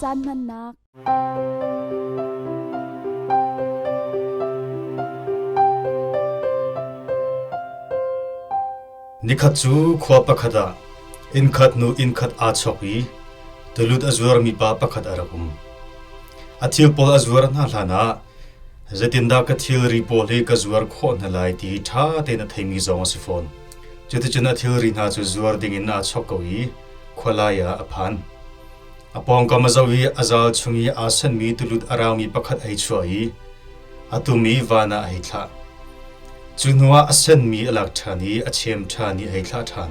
caan hmannak. Nikhat cu khua pakhat ah innkhat hnu innkhat aa chawk i tulut a zuarmi pa pakhat a rak um. A thil pawl a zuar hna hlanah zeitindah ka thilri pawl hi ka zuar khawh hna lai ti ṭha tein a theimi zong a si fawn. Cuticun a thilri hna cu zuar dingin aa chawk ko i khualai ah a phan. A pawngkam a zoh i a zal chung i aa senmi tulut a raangmi pakhat a hei chuah i a tum i van ah a hei thlah. Cu hnuah a senmi a lak ṭhan i a chem ṭhan i a hei thlah ṭhan.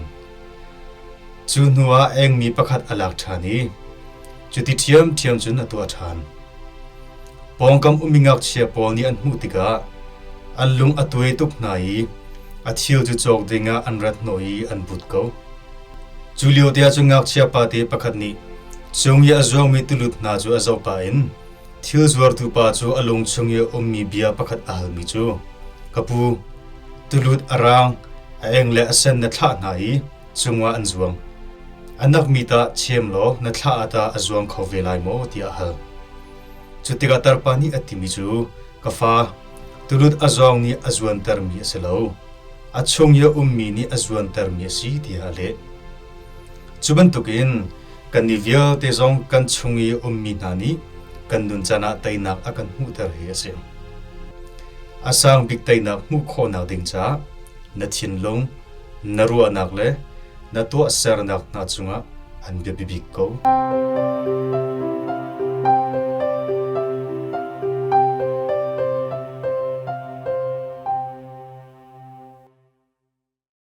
Cu hnuah a engmi pakhat a lak ṭhan i cuti ṭhiamṭhiam cun a tuah ṭhan. Pawngkam ummi ngakchia pawl nih an hmuh tikah an lung a tuai tuk hna i a thil cu cawk dingah an rat hnawh i an but ko. Cu lio te ah cun ngakchia pate pakhat nih cung i a zuangmi tulut hna cu a zoh pah in thil zuartu pa cu a lung chung i a ummi bia pakhat a halmi cu, Ka pu, tulut a raang, a eng le a sen na thlah hna i cungah an zuang. A nakmi tah chem law na thlah ah tah a zuang kho ve lai maw tiah a hal. Cu tikah tarpa nih a timi cu, Ka fa, tulut a zawng nih a zuantermi a si lo. A chung i a ummi nih a zuantermi a si tiah a leh. Cu bantukin kannih vialte zong kan chung i a ummi hna nih kan nuncan ah teinak a kan hmuhter hi a si. A sang bik teinak hmuh khawhnak ding caah na thinlung, na ruahnak le na tuahsernak hna cungah an biapi bik ko.